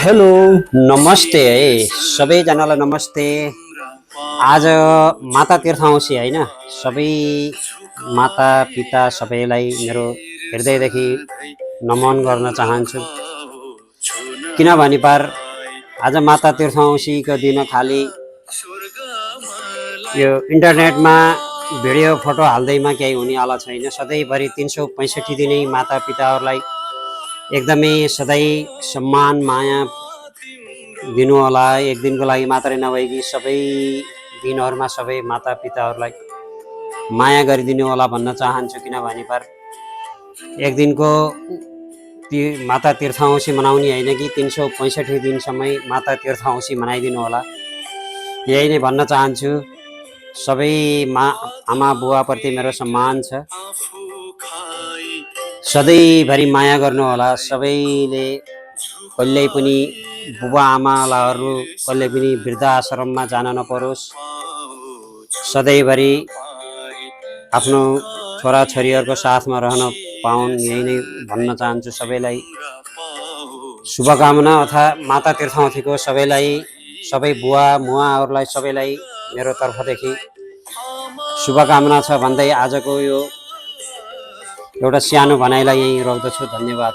Hello नमस्ते है सबैजनालाई नमस्ते। आज माता तीर्थ औँसी होइन। सबै माता पिता सबैलाई मेरो हृदयदेखि नमन गर्न चाहन्छु। किनभने पार आज माता तीर्थ औँसीको दिन खालि यो इन्टरनेटमा भिडियो फोटो हाल्दैमा केही हुनेवाला छैन। सधैँभरि 365 दिनै माता पिताहरूलाई एकदमै सधैँ सम्मान माया दिनु होला। एक दिनको लागि मात्रै नभएकी सबै दिनहरुमा सबै माता पिताहरूलाई माया गरिदिनु होला भन्न चाहन्छु। किनभने पर एक दिनको माता तीर्थ औँसी मनाउने होइन कि 365 दिनसम्म माता तीर्थ औँसी मनाइदिनु होला, यही नै भन्न चाहन्छु। सबै आमा बुवाप्रति मेरो सम्मान छ। सधैँभरि माया गर्नु होला। सबैले कहिल्यै पनि बुबा आमालाहरू कहिले पनि वृद्धाश्रममा जान नपरोस्। सधैँभरि आफ्नो छोराछोरीहरूको साथमा रहन पाउन्, यही नै भन्न चाहन्छु। सबैलाई शुभकामना अथवा माता तीर्थौँसीको सबैलाई सबै बुवा मुवाहरूलाई सबैलाई मेरो तर्फदेखि शुभकामना छ भन्दै आजको यो एउटा सानो भनाइलाई यहीँ रोक्दछु। धन्यवाद।